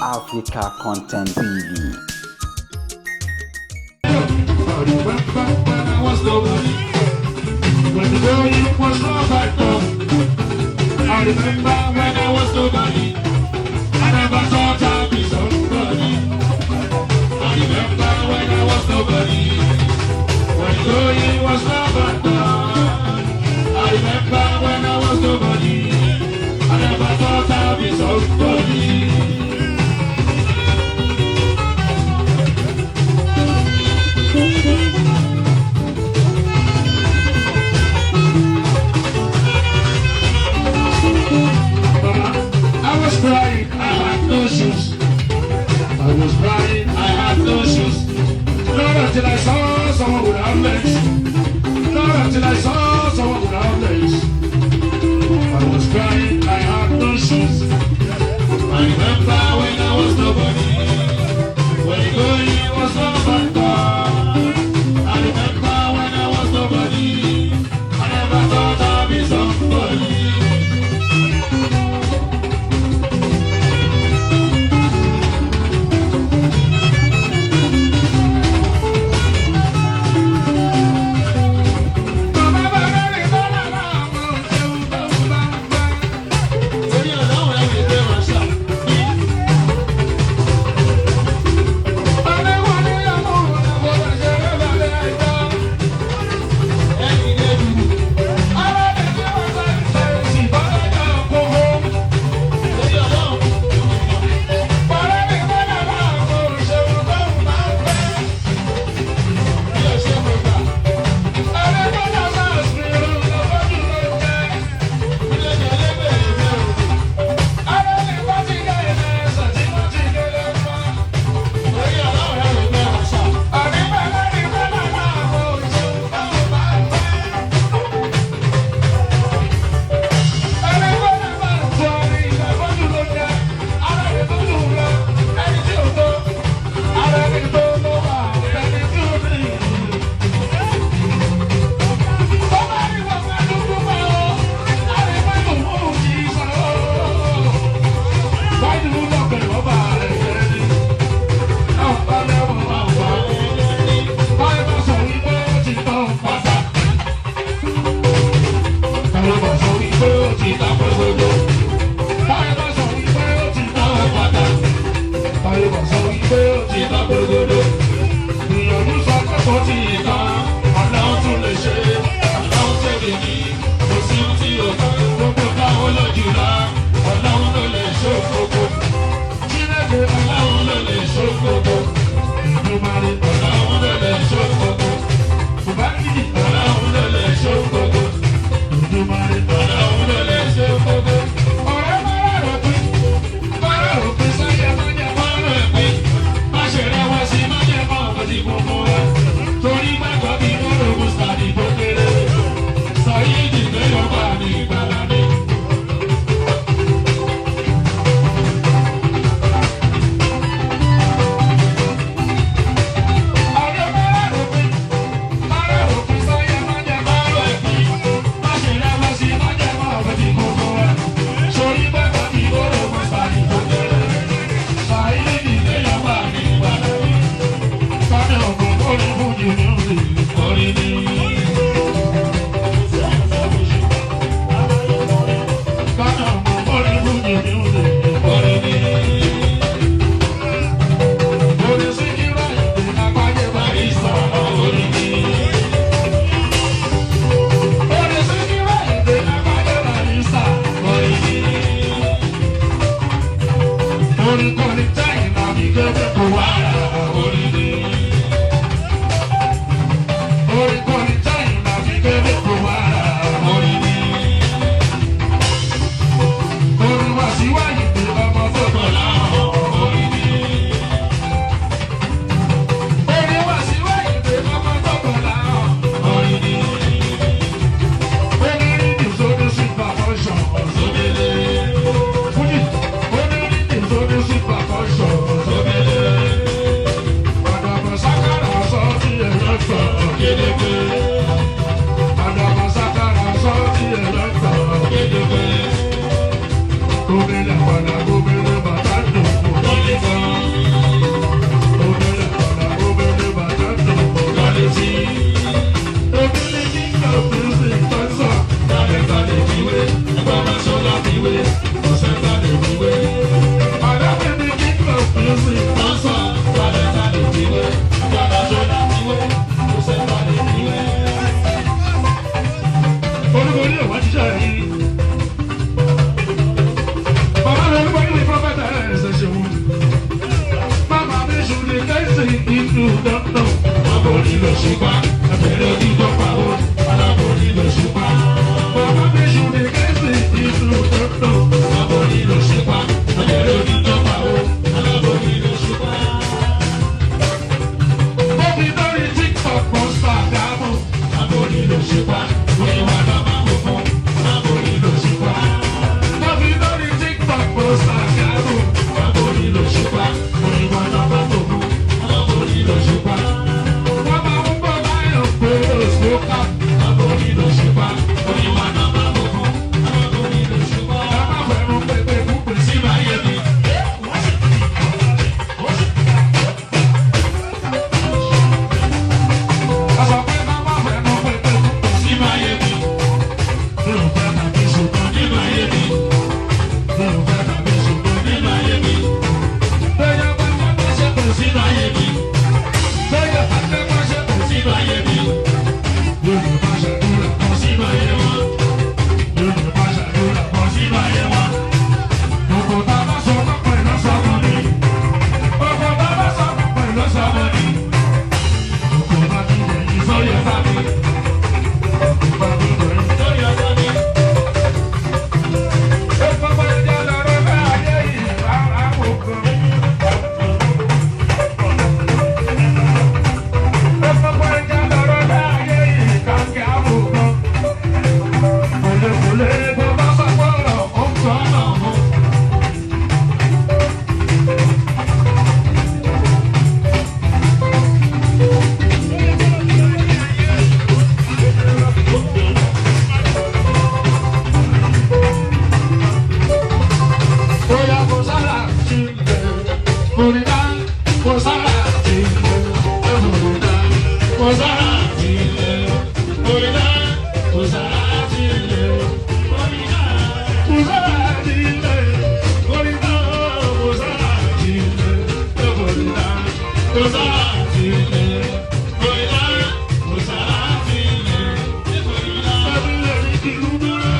Africa Content TV. When I was nobody, when the going was rough and tough. I remember when I was nobody, I never thought I'd be somebody. I remember when I was nobody, when the going was rough and tough. I remember when I was nobody, I never thought I'd be somebody. I was crying, I had no shoes. I was crying, I had no shoes. Not until I saw someone without legs. Not until I saw someone without legs. I was crying, I had no shoes. I remember when I was nobody. When the going was rough and tough. I remember when I was nobody. I never thought I'd be somebody. Lòṣùpá, ẹ̀bẹ̀rẹ̀ ojú tó pa ó, aláborí lòṣùpá. Bàbá mi ṣù ní kẹ́sì ìlú tó. Aláborí lòṣùpá, ẹ̀bẹ̀rẹ̀ ojú tó pa ó, aláborí lòṣùpá. Bóbi lórí TikTok mọ̀ Instagram. Aláborí lòṣùpá, oyin wà lọ́ máa wò fún. Aláborí lòṣùpá. Bóbi lórí TikTok mọ̀ Instagram. Aláborí lòṣùpá, oyin wà lọ́ máa wò fún. Aláborí lòṣùpá. Wọ́n máa ń gbọ́ láyọ̀ pé òṣùpá. Aláborí lòṣùpá, oyin wà lọ́ máa wò fún. Aláborí lòṣùpá. Ẹ má fẹ́ràn pépé púpè sí máa yé mi. Ẹ sọ pé ká má fẹ́ràn pépé púpè sí máa yé mi. Mi ò fẹ́ tàbí ṣùgbọ́n nínú ayé mi. Mi ò fẹ́ tàbí ṣùgbọ́n nínú ayé mi. Bẹ́ẹ̀ bá fẹ́ bá ṣe kò sínú ayé mi. Bẹ́ẹ̀ bá fẹ́ bá ṣe kò sínú ayé mi. Yorùbá ṣàdúrà kan sínú ayé wọn. Yorùbá ṣàdúrà kan sínú ayé wọn. Òkò tá a bá sọ lọ́pọ̀ ìlú sọ́mọ ni. Òkò tá a bá sọ lọ́pọ̀ ìlú sọ́mọ ni. Òkò bá ti dẹ̀yìn sórí ọ̀tá mi. Òkò bá ti dẹ̀yìn sórí ọ̀tá mi. Ó kọ́kọ́ jẹ́ lọ́rọ́ bá ayé yìí rárá kò kàn. Ó kọ́kọ́ jẹ́ lọ́rọ́ bá ayé yìí kàkẹ́ àbùkù. Kòlèkòlè bó bá bá gbọ́rọ̀ ó ń tọ́ ọ̀nà mú. Bóyá kò sára sí ilẹ̀, Bòrídá kò sára sí ilẹ̀, Bòrídá kò sára sí ilẹ̀, Bòrídá kò sára sí ilẹ̀, Bòrídá kò sára sí ilẹ̀, Bòrídá kò sára sí ilẹ̀, Bòrídá kò sára sí ilẹ̀, Bòrídá kò sára sí ilẹ̀, Bòrídá. Kọ́bílẹ̀ ní kìlú dúró,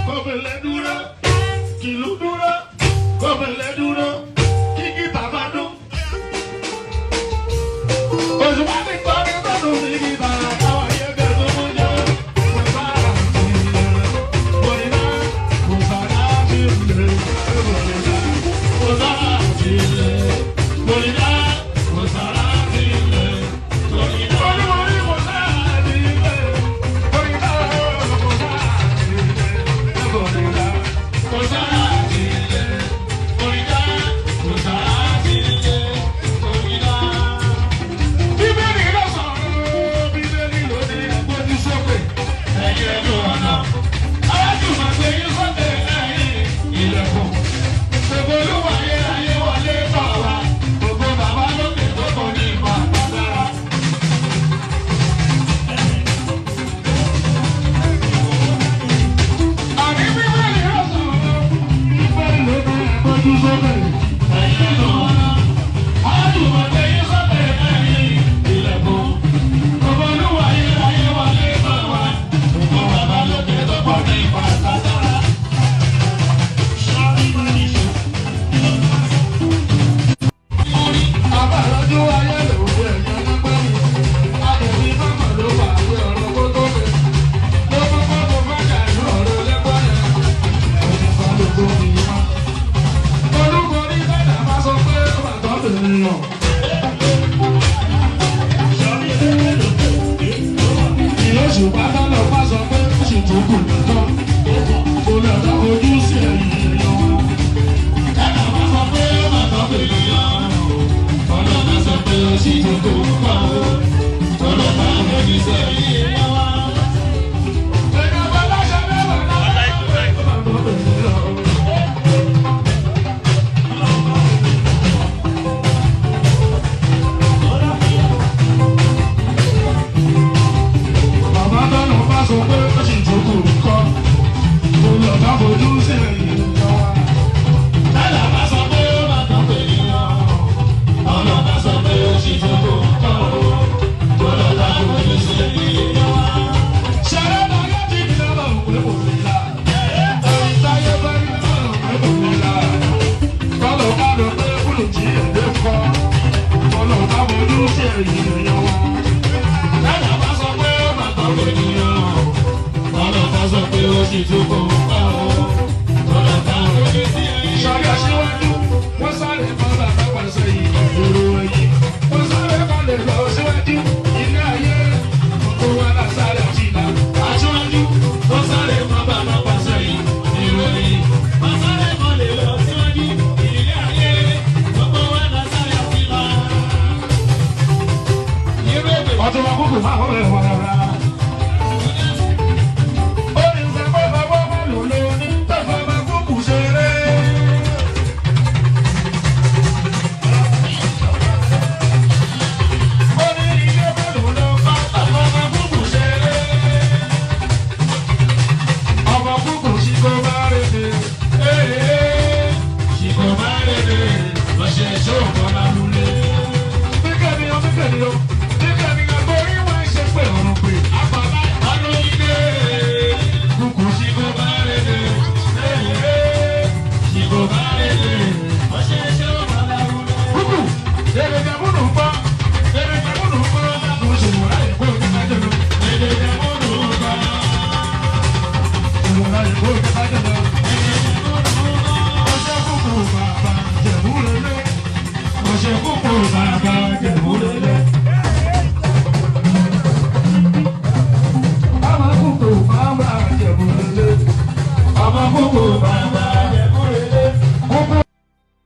kọ́bílẹ̀ dúró, kìlú dúró, kọ́bílẹ̀ dúró, kíkí bàbá dún. Òṣùpá ti kọ́ ní tọ́dún ní kíta, àwọn ayẹ́kẹ́ tó mú jẹ́. Kò sára sí ilẹ̀, Bòrídá, kò sára sí ilẹ̀, Bòrídá, kò sára sí ilẹ̀, Bòrídá, kò sára sí ilẹ̀, Bòrídá. Olúworí kò sára sí ilẹ̀, Bòrídá, kò sára sí ilẹ̀, Bòrídá, kò sára sí ilẹ̀, Bòrídá, kò sára sí ilẹ̀, Bòrídá. Bíbélì ló sọ̀rọ̀, Bíbélì ló ní gbójú sókè, ẹ̀yin ẹnu ọ̀nà. Alájú máa gbé yín sókè ẹ̀yin ilẹ̀kùn. Gbogbo olúwa ayérayé wọlé bọ̀ wá. Gbogbo bàbá lókè tó kò ní ìmọ̀ àgbàdára. Àní Bíbélì ló sọ̀rọ̀, Bíbélì ló ní gbójú sókè.